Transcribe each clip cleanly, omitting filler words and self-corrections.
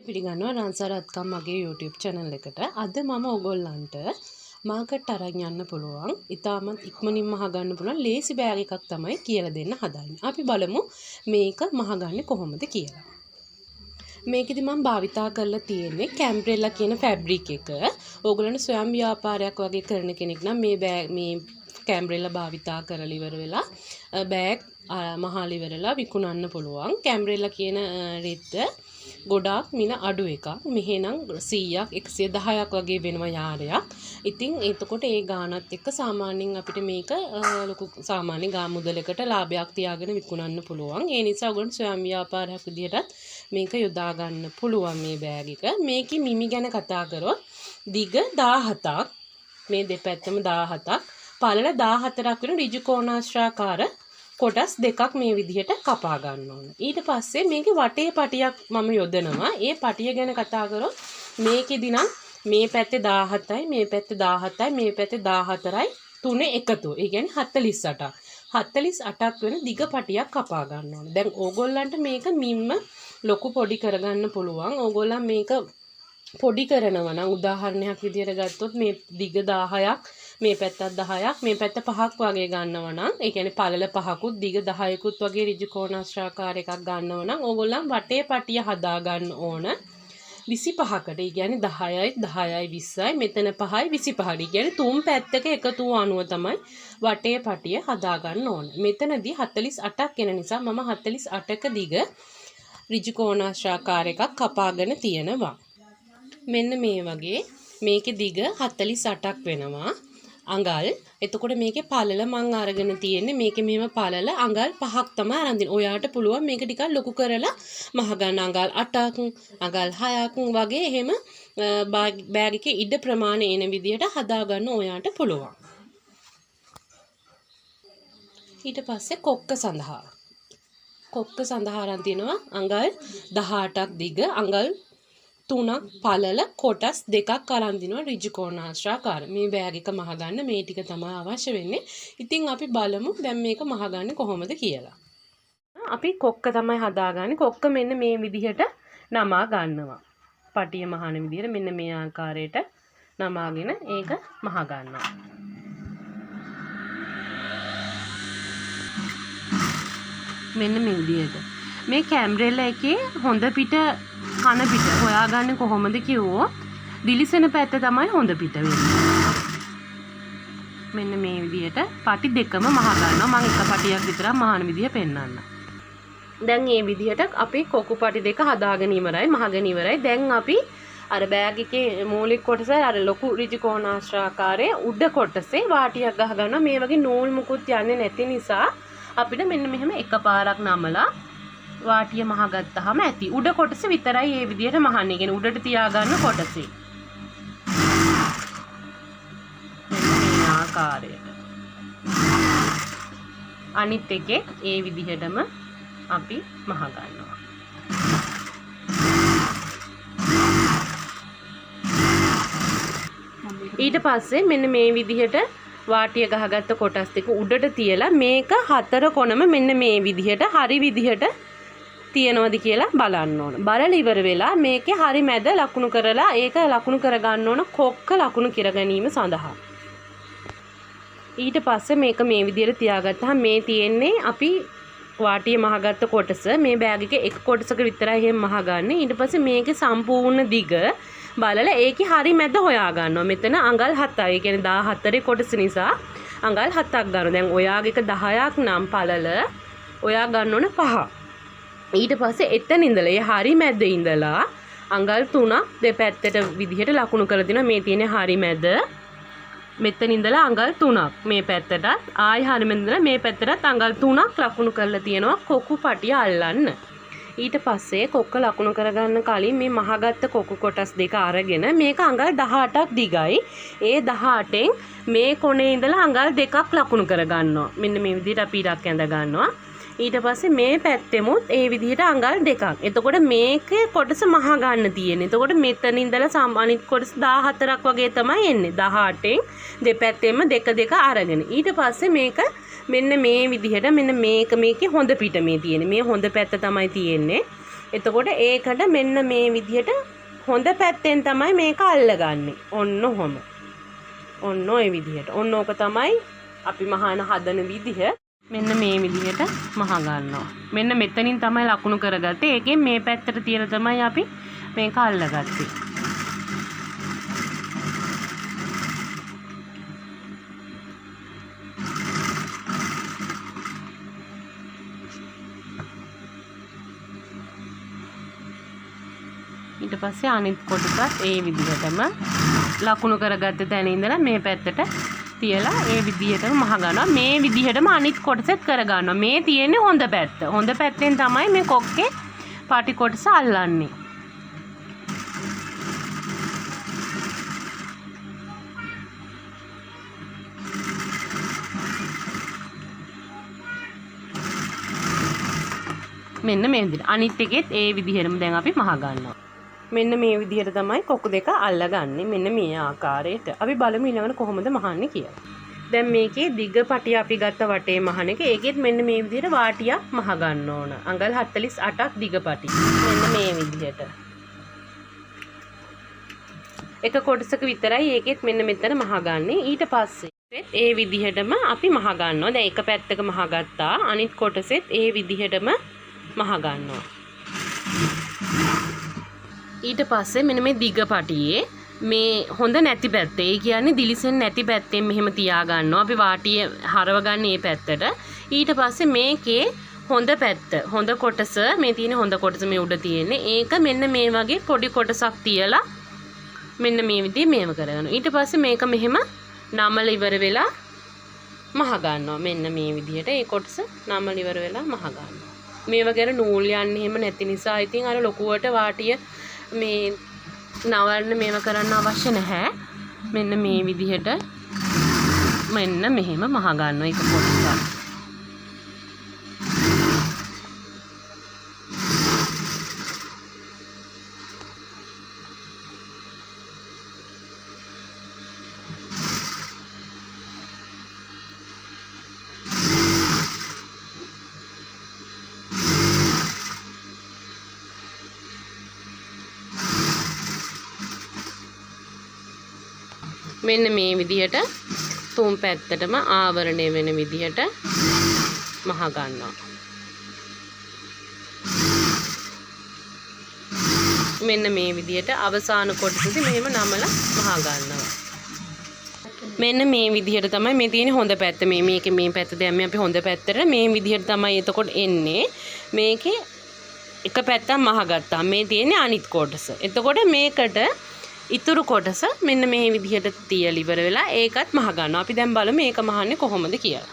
පිළිගන්නවා රන්සා රත්කම් මගේ YouTube channel එකට. අද මම ඔයගොල්ලන්ට මාකට් අරන් යන්න පුළුවන්, ඉතාමත් ඉක්මනින්ම මහගන්න පුළුවන් ලේසි බෑග් එකක් තමයි කියලා දෙන්න හදන්නේ. අපි බලමු මේක මහගන්නේ කොහොමද කියලා. මේකෙදි මම භාවිතා කරලා තියෙන්නේ කැම්බ්‍රෙල්ලා කියන ෆැබ්‍රික් එක. ඕගොල්ලන්ට ස්වයං ව්‍යාපාරයක් වගේ කරන කෙනෙක් නම් මේ බෑග් මේ කැම්බ්‍රෙල්ලා භාවිතා කරලා ඉවර වෙලා බෑග් මහලා ඉවරලා විකුණන්න පුළුවන්. කැම්බ්‍රෙල්ලා කියන රෙද්ද ගොඩාක් මිල අඩු එකක්. මෙහෙ නම් 100ක් 110ක් වගේ වෙනවා යාරයක්. ඉතින් එතකොට ඒ ගාණත් එක්ක සාමාන්‍යයෙන් අපිට මේක ලොකු සාමාන්‍ය ගා මුදලකට ලාභයක් තියාගෙන විකුණන්න පුළුවන්. ඒ නිසා ඔයගොල්ලෝ ස්වයං ව්‍යාපාරයක් විදිහටත් මේක යොදා ගන්න පුළුවන් මේ බෑග් එක. මේකේ මිමි ගැන කතා කරොත් දිග 17ක්, මේ දෙපැත්තම 17ක්, පළල 14ක් වෙන ඍජු කෝණාශ්‍රාකාර කොටස් දෙකක් මේ විදිහට කපා ගන්න ඕන. ඊට පස්සේ මේකේ වටේ පටියක් මම යොදනවා. ඒ පටිය ගැන කතා කරොත් මේකෙදි නම් මේ පැත්තේ 17යි, මේ පැත්තේ 17යි, මේ පැත්තේ 14යි තුනේ එකතු. ඒ කියන්නේ 48ක්. 48ක් වෙන දිග පටියක් කපා ගන්න ඕන. දැන් ඕගොල්ලන්ට මේක මිම්ම ලොකු පොඩි කරගන්න පුළුවන්. ඕගොල්ලන් මේක පොඩි කරනවා නම් උදාහරණයක් විදියට ගත්තොත් මේ දිග 10ක්, මේ පැත්තත් 10ක්, මේ පැත්ත 5ක් වගේ ගන්නවා නම්, ඒ කියන්නේ පළල 5කුත් දිග 10කුත් වගේ ඍජු කෝණාශ්‍රාකාර එකක් ගන්නවා නම් ඕගොල්ලන් වටේ පටිය හදා ගන්න ඕන 25කට. ඒ කියන්නේ 10යි 10යි 20යි, මෙතන 5යි 25යි. ඒ කියන්නේ තුන් පැත්තක එකතු වූ අණුව තමයි වටේ පටිය හදා ගන්න ඕන. මෙතනදී 48ක් එන නිසා මම 48ක දිග ඍජු කෝණාශ්‍රාකාර එකක් කපාගෙන තියෙනවා. මෙන්න මේ වගේ මේකේ දිග 48ක් වෙනවා අඟල්. එතකොට මේකේ පළල මං අරගෙන තියෙන්නේ මේකේ මෙහෙම පළල අඟල් 5ක් තමයි අරන් තියෙන්නේ. ඔයාට පුළුවන් මේක ටිකක් ලොකු කරලා මහගන්න අඟල් 8ක්, අඟල් 6ක් වගේ එහෙම බෑග් එකේ ඉඩ ප්‍රමාණය එන විදිහට හදාගන්න ඔයාට පුළුවන්. ඊට පස්සේ කොක්ක සඳහා. කොක්ක සඳහා අරන් තියෙනවා අඟල් 18ක් දිග, අඟල් 3ක් පළල කොටස් දෙකක් අරන් දිනවා ඍජු කෝණාශ්‍රාකාර. මේ බෑග් එක මහගන්න මේ ටික තමයි අවශ්‍ය වෙන්නේ. ඉතින් අපි බලමු දැන් මේක මහගන්නේ කොහොමද කියලා. අපි කොක්ක තමයි හදාගන්නේ. කොක්ක මෙන්න මේ විදිහට නමා ගන්නවා. පටිය මහන විදිහට මෙන්න මේ ආකාරයට නමාගෙන ඒක මහ ගන්නවා. මෙන්න මේ විදිහට. මේ කැම්බ්‍රෙල්ලා එකේ හොඳ පිට කන පිට හොයාගන්නේ කොහොමද කිව්වොත් දිලිසෙන පැත්ත තමයි හොඳ පිට වෙන්නේ. මෙන්න මේ විදිහට පටි දෙකම මහ ගන්නවා. මං එක පටියක් විතරක් මහන විදිහ පෙන්නන්න. දැන් මේ විදිහට අපි කොකු පටි දෙක හදාගෙන ඉවරයි, මහගෙන ඉවරයි. දැන් අපි අර බෑග් එකේ මූලික කොටස අර ලොකු ඍජු කෝණාශ්‍රාකාරයේ උඩ කොටසේ වාටියක් ගහ ගන්නවා. මේ වගේ නූල් මුකුත් යන්නේ නැති නිසා අපිට මෙන්න මෙහෙම එකපාරක් නමලා වාටිය මහගත්තාම ඇති. උඩ කොටස විතරයි මේ විදිහට මහන්නේ. ඒ කියන්නේ උඩට තියාගන්න කොටසේ. මෙන්න මේ ආකාරයට. අනිත් එකේ ඒ විදිහටම අපි මහ ගන්නවා. ඊට පස්සේ මෙන්න මේ විදිහට වාටිය ගහගත්ත කොටස් දෙක උඩට තියලා මේක හතර කොනම මෙන්න මේ විදිහට හරි විදිහට තියනවද කියලා බලන්න ඕන. බලලා ඉවර වෙලා මේකේ හරි මැද ලකුණු කරලා ඒක ලකුණු කරගන්න ඕන කොක්ක ලකුණු කර ගැනීම සඳහා. ඊට පස්සේ මේක මේ විදිහට තියාගත්තාම මේ තියෙන්නේ අපි වාටිය මහගත්ත කොටස. මේ බෑග් එකේ එක කොටසක විතරයි එහෙම මහගන්නේ. ඊට පස්සේ මේකේ සම්පූර්ණ දිග බලලා ඒකේ හරි මැද හොයා ගන්නවා. මෙතන අඟල් 7යි. ඒ කියන්නේ 14 කොටස නිසා අඟල් 7ක් ගන්නවා. දැන් ඔයාගේ එක 10ක් නම් පළල ඔයා ගන්න ඕන 5. ඊට පස්සේ එතන ඉඳලා ඒ හරි මැද ඉඳලා අඟල් 3ක් දෙපැත්තට විදිහට ලකුණු කරලා දෙනවා. මේ තියෙන්නේ හරි මැද. මෙතන ඉඳලා අඟල් 3ක් මේ පැත්තටත්, ආයි හරි මැද ඉඳලා මේ පැත්තටත් අඟල් 3ක් ලකුණු කරලා තියෙනවා කොකු පටිය අල්ලන්න. ඊට පස්සේ කොක්ක ලකුණු කරගන්න කලින් මේ මහගත්ත කොකු කොටස් දෙක අරගෙන මේක අඟල් 18ක් දිගයි. ඒ 18න් මේ කොනේ ඉඳලා අඟල් දෙකක් ලකුණු කරගන්නවා. මෙන්න මේ විදිහට අපි ඉරක් ඇඳ ගන්නවා. ඊට පස්සේ මේ පැත්තෙමුත් ඒ විදිහට අඟල් දෙකක්. එතකොට මේකේ කොටස මහ ගන්න තියෙන්නේ. එතකොට මෙතන ඉඳලා අනිත් කොටස 14ක් වගේ තමයි එන්නේ. 18න් දෙපැත්තෙම දෙක දෙක අරගෙන. ඊට පස්සේ මේක මෙන්න මේ විදිහට මෙන්න මේක මේකේ හොඳ පිට මේ තියෙන්නේ. මේ හොඳ පැත්ත තමයි තියෙන්නේ. එතකොට ඒකට මෙන්න මේ විදිහට හොඳ පැත්තෙන් තමයි මේක අල්ලගන්නේ. ඔන්න ඔහොම. ඔන්න ඔය විදිහට. ඔන්න ඕක තමයි අපි මහන හදන විදිහ. මෙන්න මේ විදිහට මහ ගන්නවා. මෙන්න මෙතනින් තමයි ලකුණු කරගත්තේ. ඒකෙන් මේ පැත්තට තියලා තමයි අපි මේක අල්ලගත්තේ. ඊට පස්සේ අනිත් කොටසත් ඒ විදිහටම ලකුණු කරගත්ත තැන ඉඳලා මේ පැත්තට තියලා ඒ විදිහටම මහ ගන්නවා. මේ විදිහටම අනිත් කොටසත් කරගන්නවා. මේ තියෙන්නේ හොඳ පැත්ත. හොඳ පැත්තෙන් තමයි මේ කොක්කේ පාටි කොටස අල්ලන්නේ. මෙන්න මේ විදිහට. අනිත් එකෙත් ඒ විදිහටම දැන් අපි මහ ගන්නවා. මෙන්න මේ විදිහට තමයි කොක්කු දෙක අල්ලගන්නේ. මෙන්න මේ ආකාරයට. අපි බලමු ඊළඟට කොහොමද මහන්නේ කියලා. දැන් මේකේ දිග පටිය අපි ගත්ත වටේ මහන එක. ඒකෙත් මෙන්න මේ විදිහට වාටියක් මහ ගන්න ඕන. අඟල් 48ක් දිග පටි. මෙන්න මේ විදිහට. එක කොටසක විතරයි ඒකෙත් මෙන්න මෙතන මහගන්නේ. ඊට පස්සේ ඒ විදිහටම අපි මහ ගන්නවා. දැන් එක පැත්තක මහ ගත්තා. අනිත් කොටසෙත් ඒ විදිහටම මහ ගන්නවා. ඊට පස්සේ මෙන්න මේ දිග පටියේ මේ හොඳ නැති පැත්ත, ඒ කියන්නේ දිලිසෙන්නේ නැති පැත්තෙන් මෙහෙම තියා ගන්නවා. අපි වාටිය හරව ගන්න මේ පැත්තට. ඊට පස්සේ මේකේ හොඳ පැත්ත, හොඳ කොටස, මේ තියෙන හොඳ කොටස මේ උඩ තියෙන්නේ. ඒක මෙන්න මේ වගේ පොඩි කොටසක් තියලා මෙන්න මේ විදිහේ මේව කරගන්නවා. ඊට පස්සේ මේක මෙහෙම නමල ඉවර වෙලා මහ ගන්නවා. මෙන්න මේ විදිහට ඒ කොටස නමල ඉවර වෙලා මහ ගන්නවා. මේව ගැන නූල් යන්නේ එහෙම නැති නිසා ඉතින් අර ලොකුවට වාටිය මේ නවන්න මේව කරන්න අවශ්‍ය නැහැ. මෙන්න මේ විදිහට මෙන්න මෙහෙම මහ ගන්නවා එක කොටසක්. මෙන්න මේ විදිහට තුන් පැත්තටම ආවරණය වෙන විදිහට මහ ගන්නවා. මෙන්න මේ විදිහට අවසාන කොටසදී මෙහෙම නමලා මහ ගන්නවා. මෙන්න මේ විදිහට තමයි මේ තියෙන හොඳ පැත්ත. මේකේ මේ පැත්ත දැම්මේ අපි හොඳ පැත්තට. මේ විදිහට තමයි එතකොට එන්නේ. මේකේ එක පැත්තක් මහ ගත්තා. මේ තියෙන්නේ අනිත් කොටස. එතකොට මේකට ඉතුරු කොටස මෙන්න මේ විදිහට තියලා ඉවර වෙලා ඒකත් මහ ගන්නවා. අපි දැන් බලමු මේක මහන්නේ කොහොමද කියලා.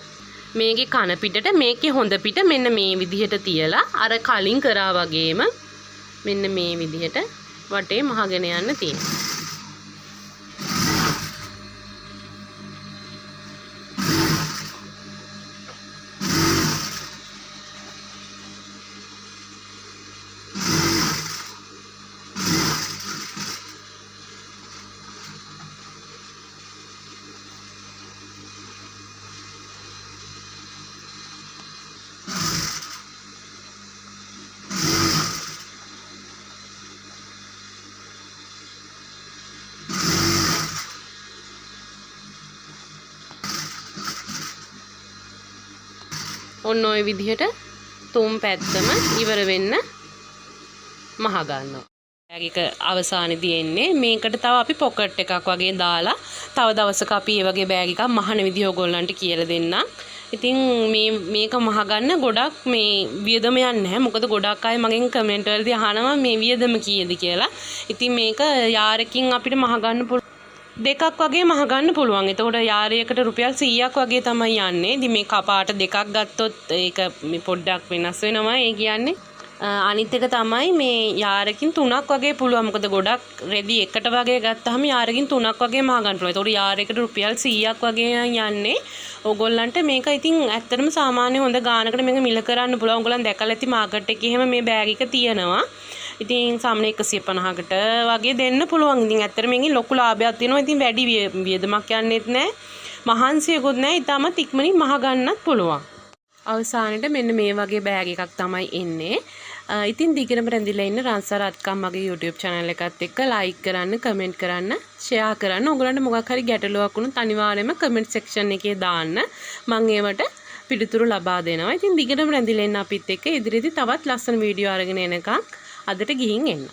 මේකේ කන පිටට මේකේ හොඳ පිට මෙන්න මේ විදිහට තියලා අර කලින් කරා වගේම මෙන්න මේ විදිහට වටේ මහගෙන යන්න තියෙනවා. ඔන්න ඔය විදිහට තුන් පැත්තම ඉවර වෙන්න මහ ගන්නවා. බෑග් එක අවසානයේදී එන්නේ. මේකට තව අපි පොකට් එකක් වගේ දාලා තව දවසක අපි මේ වගේ බෑග් එකක් මහන විදිහ ඔයගොල්ලන්ට කියලා දෙන්නම්. ඉතින් මේක මහගන්න ගොඩක් මේ වියදම යන්නේ නැහැ. මොකද ගොඩක් අය මගෙන් කමෙන්ට් වලදී අහනවා මේ වියදම කීයද කියලා. ඉතින් මේක යාරකින් අපිට මහගන්න දෙකක් වගේ මහගන්න පුළුවන්. එතකොට යාරයකට රුපියල් 100ක් වගේ තමයි යන්නේ. ඉතින් මේ කපාට දෙකක් ගත්තොත් ඒක මේ පොඩ්ඩක් වෙනස් වෙනවා. ඒ කියන්නේ අනිත් එක තමයි මේ යාරකින් තුනක් වගේ පුළුවන්. මොකද ගොඩක් රෙදි එකට වගේ ගත්තාම යාරකින් තුනක් වගේ මහගන්න පුළුවන්. එතකොට යාරයකට රුපියල් 100ක් වගේ නම් යන්නේ. ඕගොල්ලන්ට මේක ඉතින් ඇත්තටම සාමාන්‍ය හොඳ ගානකට මේක මිල කරන්න පුළුවන්. ඕගොල්ලන් දැකලා ඇති මාකට් එකේ එහෙම මේ බෑග් එක තියෙනවා. ඉතින් සාමාන්‍ය එකසිය පනහකට වගේ දෙන්න පුළුවන්. ඉතින් ඇත්තටම මේකෙන් ලොකු ලාභයක් තියෙනවා. ඉතින් වැඩි වියදමක් යන්නෙත් නෑ. මහන්සියකුත් නෑ. ඉතාමත් ඉක්මනින් මහ ගන්නත් පුළුවන්. අවසානයේට මෙන්න මේ වගේ බෑග් එකක් තමයි එන්නේ. ඉතින් දිගටම රැඳිලා ඉන්න රන්සා රත්කම් මගේ YouTube channel එකත් එක්ක ලයික් කරන්න, කමෙන්ට් කරන්න, ෂෙයා කරන්න. ඔයගොල්ලන්ට මොකක් හරි ගැටලුවක් වුණොත් අනිවාර්යයෙන්ම කමෙන්ට් සෙක්ෂන් එකේ දාන්න. මං ඒවට පිළිතුරු ලබා දෙනවා. ඉතින් දිගටම රැඳිලා ඉන්න අපිත් එක්ක ඉදිරියේදී තවත් ලස්සන වීඩියෝ අරගෙන එනකම් අදට ගිහින් එන්න.